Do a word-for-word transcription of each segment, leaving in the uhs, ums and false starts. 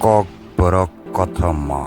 Kokborok Kothoma.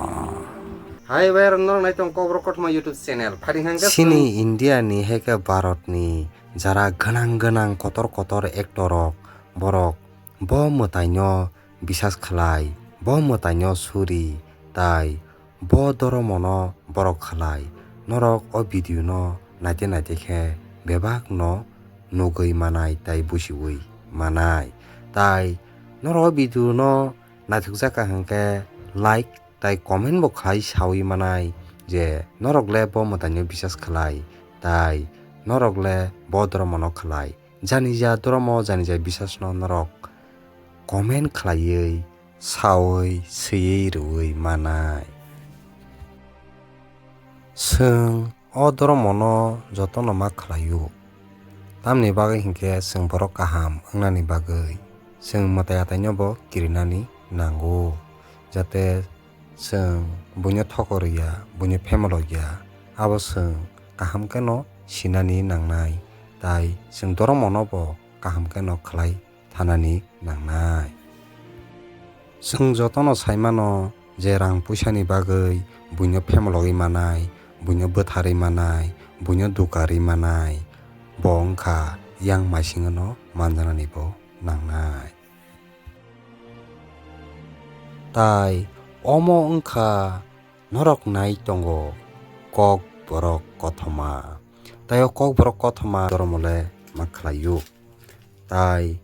Hai bai rok norok nai tong Kokborok Kothoma YouTube channel. Phari hangke Chini India ni heke Bharat ni jara gwnang gwnang kotor kotor actor rok borok bo mwtai no bisas khlai, bo mwtai no suri, tai bo dhormo no borok khlai. Norok o video no naite naite khe bebak no nugwi manai tai busiwi manai. Tai norok o video no naithokjak kha hwnkhe like tai comment bo khlai sawi manai je norok le bo mwtai no bisas khlai tai norok le bo dhormo no khlai. Janija dhormo, janija bisas no norok comment khlaiwi, sawi, swiwi, rwwi manai. Chwng o dhormo no jotono ma khlaio. Tamni bagwi hinkhe chwng borok kaham wngnani bagwi chwng mwtai atai no bo kirinani nango. Jate chwng buino thokor ya, buino phemolo ya, abo chwng kaham khe no sinani nangnai. Tai chwng dhormo no bo kaham khe no khlai thanani nangnai. Chwng jotono sai mano je rang puisani bagwi buino phemologwi manai, buino bwtharwi manai, buino dukarwi manai, bo wngkha yang maisingo no manjanani bo nangnai. Tai omo wngkha norok nai tongo Kokborok Kothoma. Tai o Kokborok Kothoma dhormo le ma khlaio. Tai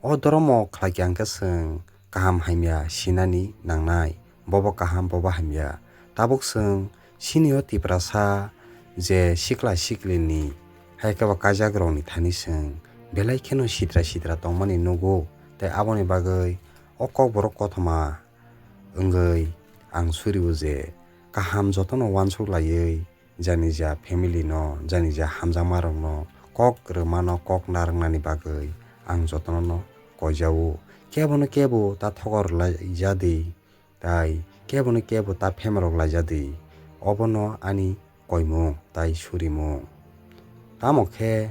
o dhormo khlai khe ang khe chwng kaham hamya sinani nangnai. Bobo kaham, bobo hamya. Tabuk chwng chini o Tiprasa je sikla siklini hai khe bo kaijak rokni thani chwng belai kheno sitra sitra tongmani nugo. Tai aboni bagwi o Kokborok Kothoma wngwi ang surio je kaham jotono uansuk laiwi janija family no, janija hamjakma rokno kok rwmano, kok narwknani bagwi ang jotono no koijao. Kebono kebo ta thokor laijadi, tai kebono kebo ta phemorok laijadi, obono ani koimung tai surimung. Tamo khe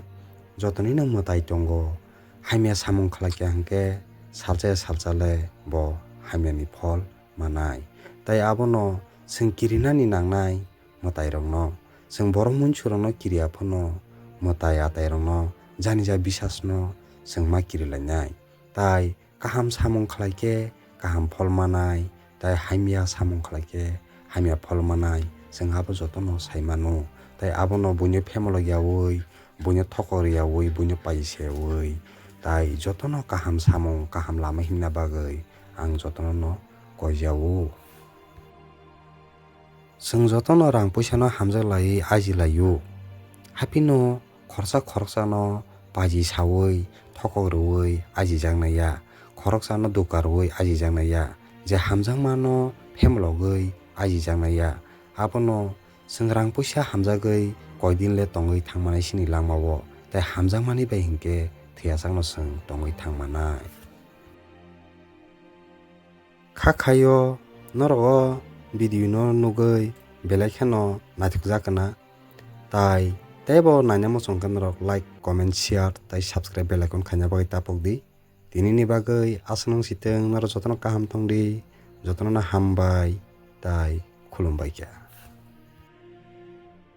jotonino mwtai tongo, hamya samung khlai kha hwnkhe salsa ya salsa le bo hamyani phol manai. Tai abono chwng kirinani nangnai mwtairokno. Chwng borok munsurokno kiriya phano mwtai atairokno, janija bisasno chwng ma kirilainai. Tai kaham samung khlai khe kaham phol manai, tai hamya samung khlai khe hamya phol manai, chwng abo jotono sai mano. Tai abono buino phemolo yaui, buino thokor yaui, buino pai seui, tai jotono kaham samung, kaham lama himna bagwi ang jotono no koijao. Chwng jotono rang puisano hamjak laiwi aji laio. Haphino khoroksa khoroksano paji saui, thokok rwui ajijaknai ya, khoroksano duka rwui ajijaknai ya, je hamjakmano phemlogwi ajijaknai ya. Abono chwng rang puisa hamjagwi koidin le tongwi thangmanai chini langmao, tei hamjakmani bai hinkhe thwiyachakno chwng tongwi thangmanai. Kha khaio norok o video no nugwi belai kheno naithokjak kana. Tai teibo naina muchung khe norok like, comment, share tai subscribe bell icon khaina bagwi tapok di. Tinini bagwi aswk nung sitwng norok jotono kaham tong di, jotono no hambai tai khulumbai kha.